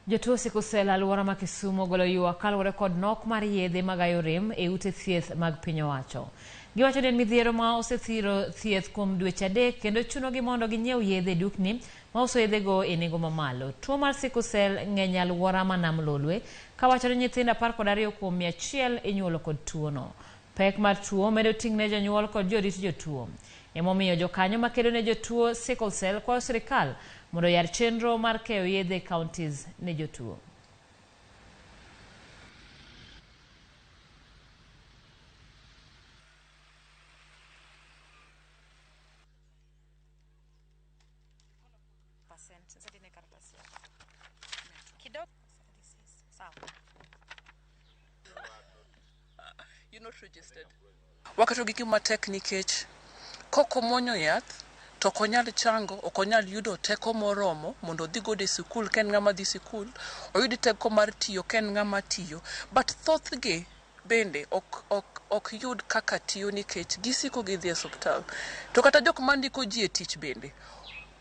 Jotuo sickle cell alwora ma Kisumu ogolo ywak kaluwore kod nok mar yedhe magayo rem e ute thieth mag piny owacho. Giwacho ni en midhiero ma osethiro thieth kuom dweche 3 kendo chunogi mondo ginyiew yedhe e dukni mauso yedhego e nengo mamalo. Tuo mar sickle cell ng'eny e alwora ma Nam Lolwe kawacho ni nyithindo 12 kuom 100 inyuolo kod tuono. Pek mar tuo medo ting' ne jonyuol kod jorit jotuo. Emomiyo jokanyo makedo ne jotuo sickle cell kwayo sirikal mondo oyar chenro mar keyo yedhe e counties ne jotuo. Waketo gi gima tek nikech kok omuonyo yath to ok onyal chango, ok onyal yudo teko moromo mondo odhi godo e sikul ka en ng'ama dhi sikul, oyud teko mar tiyo ka en ng'ama tiyo. But thothgi bende ok yud kaka tiyo nikech gisiko gidhi e osiptal. To kata jok mandiko ji e tich bende,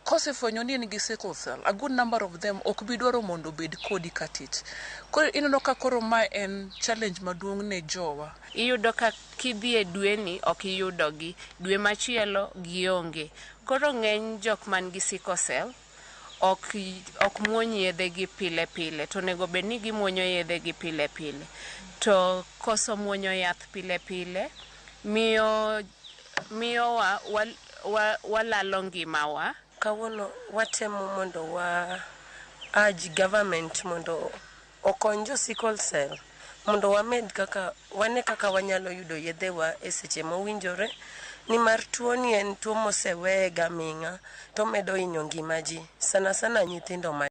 kosefwenyo ni en gi sickle cell, a good number of them ok bi dwaro mondo obed kodi ka tich. Koro ineno ka koro mae en challenge maduong' ne jowa. Iyudo ka kidhi e dweni ok iyudogi, dwe machielo gionge. Koro ng'eny jok man gi sickle cell ok muony yedhe gi pile pile, to onego bed ni gimuonyo yedhe gi pile pile. To koso muonyo yath pile pile miyo miyowa walalo ngimawa. Kawuono watemo mondo wa urge government mondo okony jo sickle cell mondo wamed kaka wane kaka wanyalo yudo yedhewa e seche mowinjore nimar tuoni en tuo moseweye gaming'a to omedo hinyo ngima ji sana sana nyithindo ma